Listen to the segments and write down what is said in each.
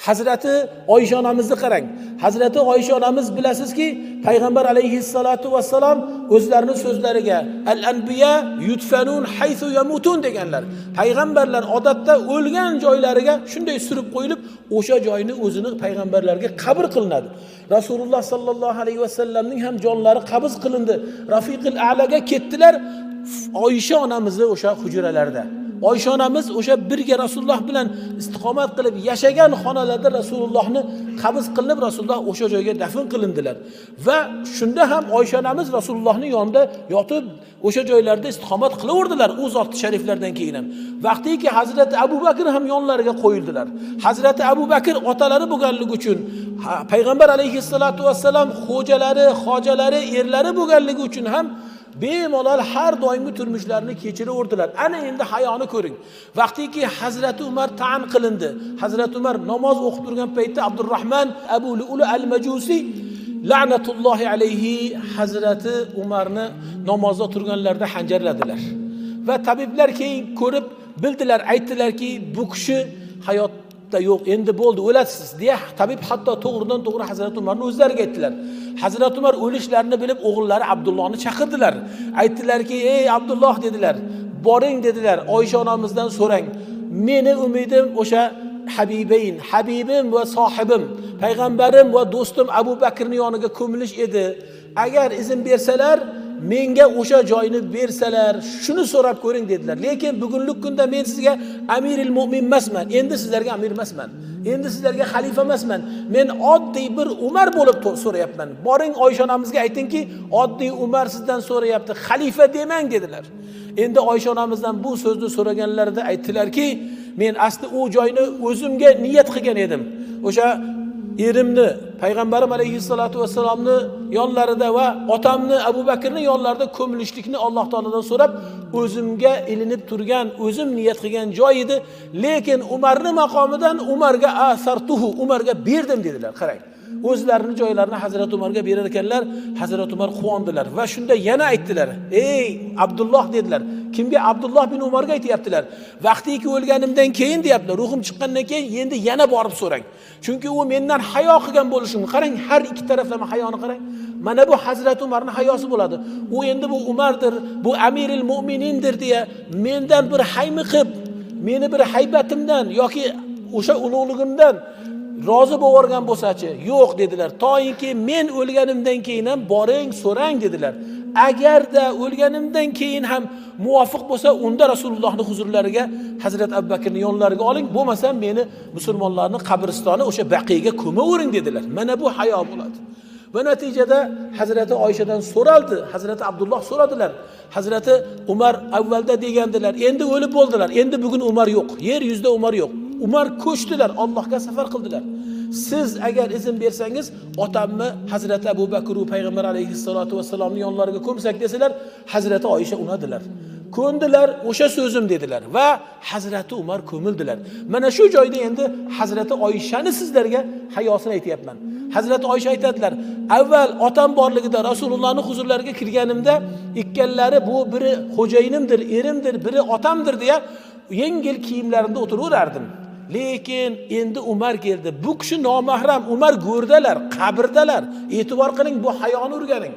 Hazrati Oysha onamizni qarang. Hazrati Oysha onamiz bilasizki, payg'ambar alayhissalatu vassalom o'zlarining so'zlariga al-anbiya yudfanun haythu yamutun deganlar. Payg'ambarlar odatda o'lgan joylariga shunday surib qo'yilib, o'sha joyni o'zini payg'ambarlarga qabr qilinadi. Rasululloh sallallohu alayhi vasallamning ham jonlari qabz qilindi. Rafiqil a'laga ketdilar. Oysha onamizni o'sha hujralarda, Oysha onamiz o'sha birga Rasululloh bilan istiqomat qilib yashagan xonalarda Rasulullohni qabz qilinib, Rasululloh o'sha joyga dafn qilindilar. Va shunda ham Oysha onamiz Rasulullohning yonida yotib, o'sha joylarda istiqomat qilaverdilar u zot shariflardan keyin ham. Vaqtiki Hazrati Abu Bakr ham yonlariga qo'yildilar. Hazrati Abu Bakr otalari bo'lganligi uchun, payg'ambar alayhissalatu vassalam xo'jalari, xojalari, erlari bo'lganligi uchun ham bemalol har doimgi turmushlarini kechiraverdilar. Ana endi hayoni ko'ring. Vaqtiki Hazrati Umar ta'an qilindi. Hazrati Umar namoz o'qib turgan paytda Abdurrahman Abu Lu'lu al-Majusi la'natullohi alayhi Hazrati Umarni namozda turganlarida hanjarladilar. Va tabiblar keyin ko'rib bildilar, aytdilarki, bu kishi hayotda yo'q, endi bo'ldi, o'lasiz deya tabib hatto to'g'ridan to'g'ri Hazrati Umarni o'zlariga aytdilar. Hazrati Umar o'lishlarini bilib o'g'illari Abdullohni chaqirdilar. Aytdilarki, ey Abdulloh dedilar, boring dedilar, Oysha onamizdan so'rang. Meni umidim o'sha habibayn, habibim va sohibim, payg'ambarim va do'stim Abu Bakrning yoniga ko'milish edi. Agar izn bersalar, menga o'sha joyni bersalar, shuni so'rab ko'ring dedilar. Lekin bugunlik kunda men sizga amiril mu'min emasman, endi sizlarga amir emasman, endi sizlarga xalifa emasman. Men oddiy bir Umar bo'lib so'rayapman. Boring Oysha onamizga aytingki, oddiy Umar sizdan so'rayapti, xalifa demang dedilar. Endi Oysha onamizdan bu so'zni so'raganlarida aytdilarki, men asli u joyni o'zimga niyat qilgan edim. O'sha erimni, payg'ambarim alayhissalatu vassalomni yonlarida va otamni Abu Bakrning yonlarida ko'milishlikni Alloh taolodan so'rab, o'zimga ilinib turgan, o'zim niyat qilgan joy edi. Lekin Umarning maqomidan Umarga asartuhu, Umarga berdim dedilar. Qarang, o'zlarining joylarini Hazrat Umarga berar ekanlar. Hazrat Umar quvondilar va shunda yana aytdilar: "Ey Abdulloh" dedilar. Kimga? Abdulloh bin Umarga aytayaptilar. Vaqtiki o'lganimdan keyin deyaptilar, ruhim chiqqandan keyin endi yana borib so'rang. Chunki u mendan hayo qilgan bo'lishi mumkin. Qarang, har ikki taraflama hayoni qarang. Mana bu Hazrat Umarning hayosi bo'ladi. U endi bu Umardir, bu Amiril Mu'minindir deya mendan bir haymi qilib, meni bir haybatimdan yoki o'sha ulug'ligimdan rozi bo'lgan bo'lsachi, yo'q dedilar. Toinki men o'lganimdan keyin ham boring so'rang dedilar. Agarda o'lganimdan keyin ham muvofiq bo'lsa, unda Rasulullohning huzurlariga, Hazrat Abu Bakrning yonlariga oling, bo'lmasa meni musulmonlarning qabristoni o'sha Baqiyga ko'mavering dedilar. Mana bu hayo bo'ladi. Va natijada Hazrati Oyshadan so'raldi, Hazrati Abdulloh so'radilar. Hazrati Umar avvalda degandilar, endi o'lib bo'ldilar, endi bugun Umar yo'q, yer yuzida Umar yo'q. Umar ko'chdilar, Allohga safar qildilar. Siz agar izn bersangiz, otamni Hazrati Abu Bakr va payg'ambar alayhissalatu vassalomning yonlariga ko'msak desalar, Hazrati Oysha unadilar. Ko'ndilar, o'sha so'zim dedilar va Hazrati Umar ko'mildilar. Mana shu joyda endi Hazrati Oyshani sizlarga hayosini aytayapman. Hazrati Oysha aytadilar: avval otam borligida Rasulullohning huzurlariga kirganimda ikkalari bu biri xo'jayinimdir, erimdir, biri otamdir deya yengil kiyimlarimda o'tiraverardim. Lekin endi Umar keldi. Bu kishi nomahram, Umar go'rdalar, qabrdalar. E'tibor qiling, bu hayoni o'rganing.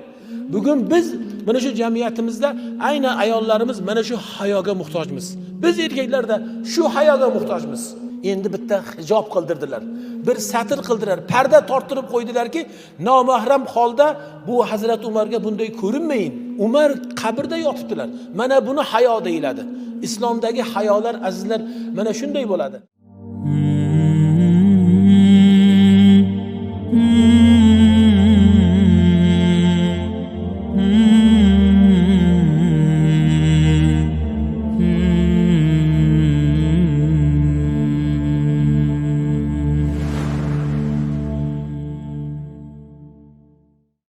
Bugun biz mana shu jamiyatimizda aynan ayollarimiz mana shu hayoga muhtojmiz. Biz erkaklarda shu hayoga muhtojmiz. Endi bitta hijob qildirdilar. Bir satr qildilar, parda torttirib qo'ydilarki, nomahram holda bu Hazrat Umarga bunday ko'rinmayin. Umar qabrda yotibdilar. Mana buni hayo deyiladi. Islomdagi hayolar azizlar mana shunday bo'ladi.